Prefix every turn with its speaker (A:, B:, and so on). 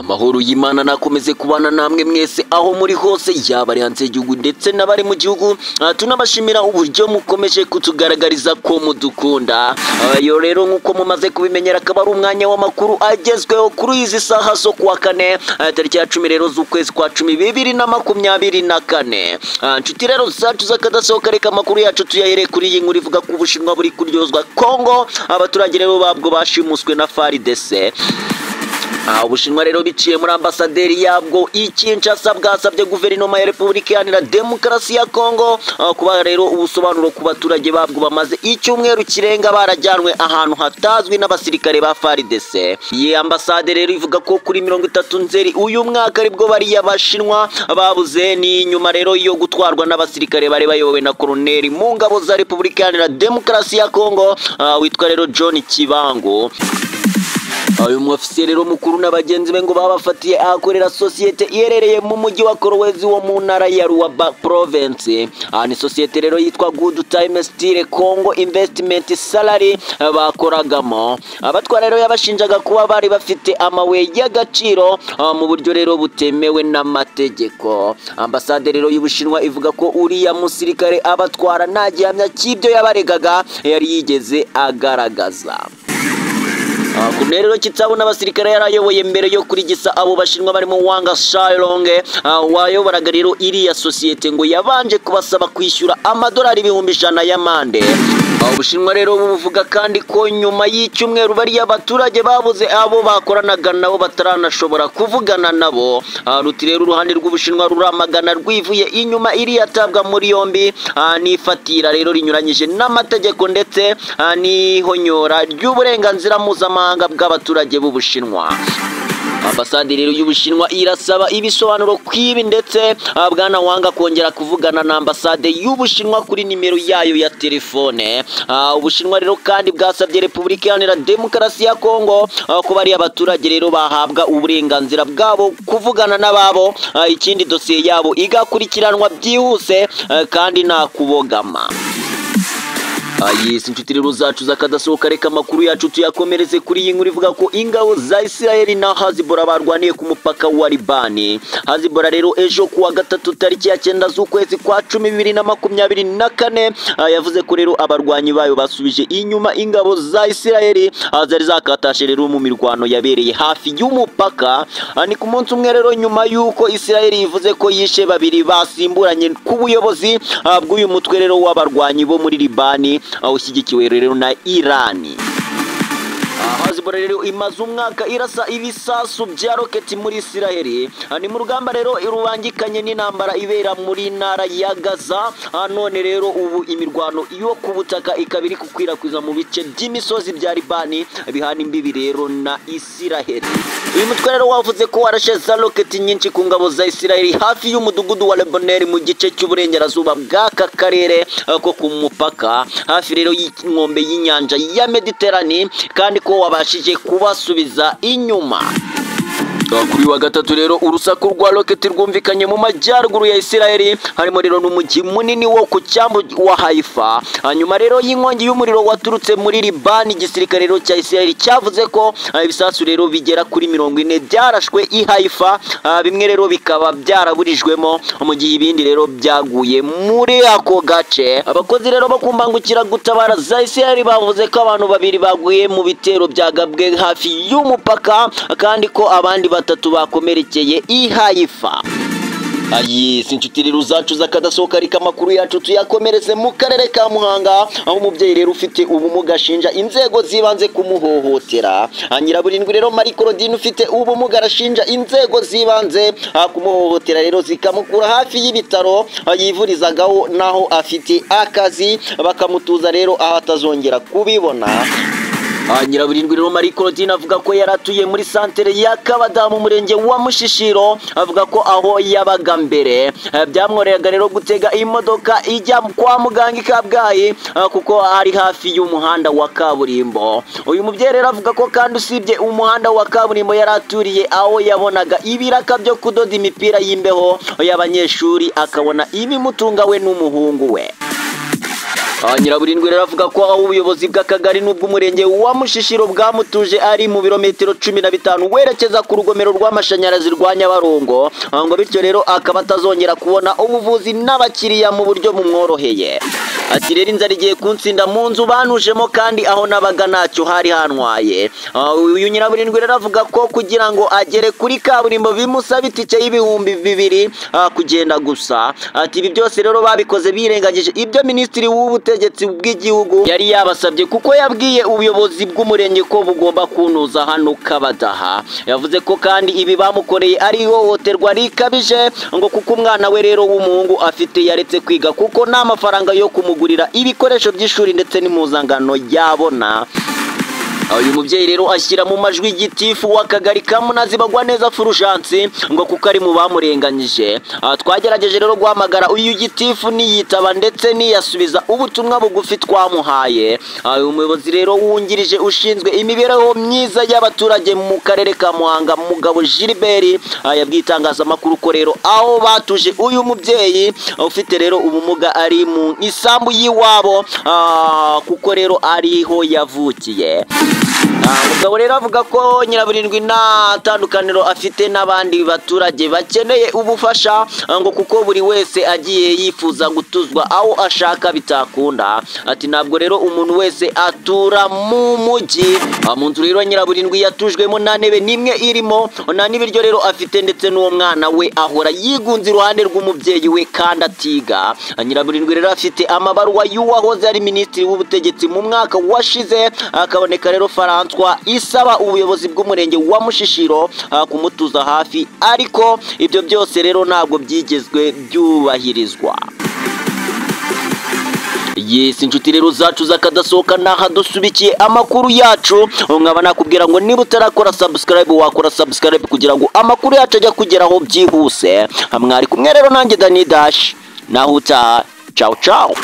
A: Amahoro y'Imana nakomeze kubana namwe mwese aho muri hose, yaba ari hanze y'igihugu ndetse n'abari mu gihugu. Tunabashimira uburyo mukomeje kutugaragariza ko mudukunda. Yo rero nk'uko mumaze kubimenyera, akaba ari umwanya w'amakuru agezweho kuri izi saha zo kuwa kane, tariki ya 10 rero z'ukwezi kwa 10 2024. Nshuti rero zacu z'akadasohoka, reka amakuru yacu tuyahere kuri iyi nkuru ivuga ko Ubushinwa buri kuryozwa Kongo, abaturage rero babwo bashimuswe na FARDC. Ubushinwa rero biciye muri ambasaderi yabwo i Kinshasa bwasabye guverinoma ya Repubulika Iharanira Demokarasi ya Kongo kuba rero ubusobanuro ku baturage babwo bamaze icyumweru kirenga barajyanwe ahantu hatazwi n'abasirikare ba FARDC. Iyi ambasade rero ivuga ko kuri 30 Nzeri uyu mwaka aribwo bariya Bashinwa babuze, ni nyuma rero yo gutwarwa n'abasirikare bari bayobowe na koloneli mu ngabo za Repubulika Iharanira Demokarasi ya Kongo witwa rero John Kibango. Uyu mwofisiye rero mukuru n'abagenzi be ngo babafatiye ahakorera sosiyete iherereye mu mujyi wa Kolwezi wo mu ntara ya Luaba Province. Ni sosiyete rero yitwa Good Time Steel Congo Investment Salary bakoragamo. Abatwara rero yabashinjaga kuba bari bafite amabuye y'agaciro mu buryo rero butemewe n'amategeko. Ambasade rero y'Ubushinwa ivuga ko uriya musirikare abatwara nta gihamya cy'ibyo yabaregaga yari yigeze agaragaza. Colonel rero Kitsabo n'abasirikare yarayoboye mbere yo kurigisa abo Bashinwa barimo Wanga Shailong, wayoboraga rero iriya sosiyete, ngo yabanje kubasaba kwishyura amadolari 100,000 y'amande. Ubushinwa rero buvuga kandi ko nyuma y'icyumweru bariya abaturage babuze abo bakoranaga nabo bataranashobora kuvugana nabo. Ruti rero uruhande rw'Ubushinwa ruramagana rwivuye inyuma iriya tabwa muri yombi n'ifatira rero rinyuranyije n'amategeko ndetse n'ihonyora ry'uburenganzira mpuzamahanga bw'abaturage b'Ubushinwa. Ambasade rero y'Ubushinwa irasaba ibisobanuro kw'ibi ndetse bwana Wanga kongera kuvugana na ambasade y'Ubushinwa kuri nimero yayo ya telefone. Ubushinwa rero kandi bwasabye Repubulika Iharanira Demokarasi ya Kongo ko bari abaturage rero bahabwa uburenganzira bwabo kuvugana n'ababo, ikindi dosiye yabo igakurikiranwa byihuse kandi nta kubogama. Yes, inshuti rero zacu z'akadasohoka, reka amakuru yacu tuyakomereze kuri iyi nkuru ivuga ko ingabo za Israel na Hezbollah barwaniye ku mupaka wa Libani. Hezbollah rero ejo kuwa gatatu tariki ya 9 z'ukwezi kwa 10 2024 yavuze ko rero abarwanyi bayo basubije inyuma ingabo za Israel zari zakatashe rero mu mirwano yabereye hafi y'umupaka. Ni ku munsi umwe rero nyuma y'uko Israel ivuze ko yishe babiri basimburanye ku buyobozi bw'uyu mutwe rero w'abarwanyi bo muri Libani ushyigikiwe rero na Irani. Hezbollah rero imaze umwaka irasa ibisasu bya roketi muri Israel. Ni mu rugamba rero rubangikanye n'intambara ibera muri ntara ya Gaza. None rero ubu imirwano yo ku butaka ikaba iri gukwirakwiza mu bice by'imisozi bya Libani bihana imbibi rero na Israel. Uyu mutwe rero wavuze ko warashe za roketi nyinshi ku ngabo za Israel hafi y'umudugudu wa Lebanon mu gice cy'uburengerazuba bw'aka karere ko ku mupaka, hafi rero y'inkombe y'inyanja ya Mediterane, kandi ko wabashije kubasubiza inyuma. Kuri wa gatatu rero urusaku rwa roketi rwumvikanye mu majyaruguru ya Israel, harimo rero n'umujyi munini wo ku cyambu wa Haifa. Hanyuma rero y'inkongi y'umuriro waturutse muri Libani, igisirikare rero cya Israel cyavuze ko ibisasu rero bigera kuri 40 byarashwe i Haifa, bimwe rero bikaba byaraburijwemo mu gihe ibindi rero byaguye muri ako gace. Abakozi rero bo kumbangukira gutabara za Israel bavuze ko abantu babiri baguye mu bitero byagabwe hafi y'umupaka, kandi ko abandi batatu bakomerekeye i Haifa. Yes, inshuti rero zacu z'akadasohoka, reka amakuru yacu tuyakomereze mu karere ka Muhanga, aho umubyeyi rero ufite ubumuga ashinja inzego z'ibanze kumuhohotera. Nyiraburindwi rero Marie Claudine ufite ubumuga arashinja inzego z'ibanze kumuhohotera rero zikamukura hafi y'ibitaro yivurizagaho naho afite akazi, bakamutuza rero aho atazongera kubibona. Nyiraburindwi rero Marie Claudine avuga ko yaratuye muri santere ya Kabadamu murenge wa Mushishiro. Avuga ko aho yabaga mbere byamworeraga rero gutega imodoka ijya kwa muganga i Kabgayi kuko ari hafi y'umuhanda wa kaburimbo. Uyu mubyeyi rero avuga ko kandi usibye umuhanda wa kaburimbo yaraturiye aho yabonaga ibiraka byo kudoda imipira y'imbeho y'abanyeshuri, akabona ibimutunga we n'umuhungu we. Nyiraburindwi rero avuga ko aho ubuyobozi bw'akagari n'ubw'umurenge wa Mushishiro bwamutuje ari mu birometero 15 werekeza ku rugomero rw'amashanyarazi rwa Nyabarongo, ngo bityo rero akaba atazongera kubona ubuvuzi n'abakiriya mu buryo bumworoheye. Ati rero inzara igiye kunsinda mu nzu banujemo kandi aho nabaga ntacyo hari hantwaye. Uyu Nyiraburindwi rero avuga ko kugira ngo agere kuri kaburimbo bimusaba itike y'2000 kugenda gusa. Ati ibi byose rero babikoze birengagije ibyo Minisitiri w'Ubutegetsi bw'Igihugu yari yabasabye, kuko yabwiye ubuyobozi bw'umurenge ko bugomba kunuza hano Kabadaha. Yavuze ko kandi ibi bamukoreye ari ihohoterwa rikabije, ngo kuko umwana we rero w'umuhungu afite yaretse kwiga kuko nta mafaranga yo kumugurira ibikoresho by'ishuri ndetse n'impuzangano yabona. Uyu mubyeyi rero ashyira mu majwi gitifu w'akagari ka Munazi Bagwaneza Fulgence, ngo kuko ari mu bamurenganyije. Twagerageje rero guhamagara uyu gitifu niyitaba ndetse niyasubiza ubutumwa bugufi twamuhaye. Uyu muyobozi rero wungirije ushinzwe imibereho myiza y'abaturage mu karere ka Muhanga, Mugabo Gilbert, yabwiye itangazamakuru ko rero aho batuje uyu mubyeyi ufite rero ubumuga ari mu isambu y'iwabo, kuko rero ariho yavukiye. Mugabo rero avuga ko Nyiraburindwi nta tandukaniro afite n'abandi baturage bakeneye ubufasha, ngo kuko buri wese agiye yifuza gutuzwa aho ashaka bitakunda. Ati ntabwo rero umuntu wese atura mu mujyi. Mu nzu rero Nyiraburindwi yatujwemo nta ntebe n'imwe irimo, nta n'ibiryo rero afite, ndetse n'uwo mwana we ahora yigunze iruhande rw'umubyeyi we kandi atiga. Nyiraburindwi rero afite amabaruwa y'uwahoze ari Minisitiri w'Ubutegetsi mu mwaka washize, akaboneka rero François, isaba ubuyobozi bw'umurenge wa Mushishiro kumutuza hafi, ariko ibyo byose rero ntabwo byigezwe byubahirizwa. Yes, inshuti rero zacu zakadasohoka naha dusubikiye amakuru yacu. Nkaba nakubwira ngo niba utarakora subscribe wakora subscribe kugira ngo amakuru yacu ajya kugeraho byihuse. Mwari kumwe rero nanjye Dani Dash, naho utaha. Ciao ciao.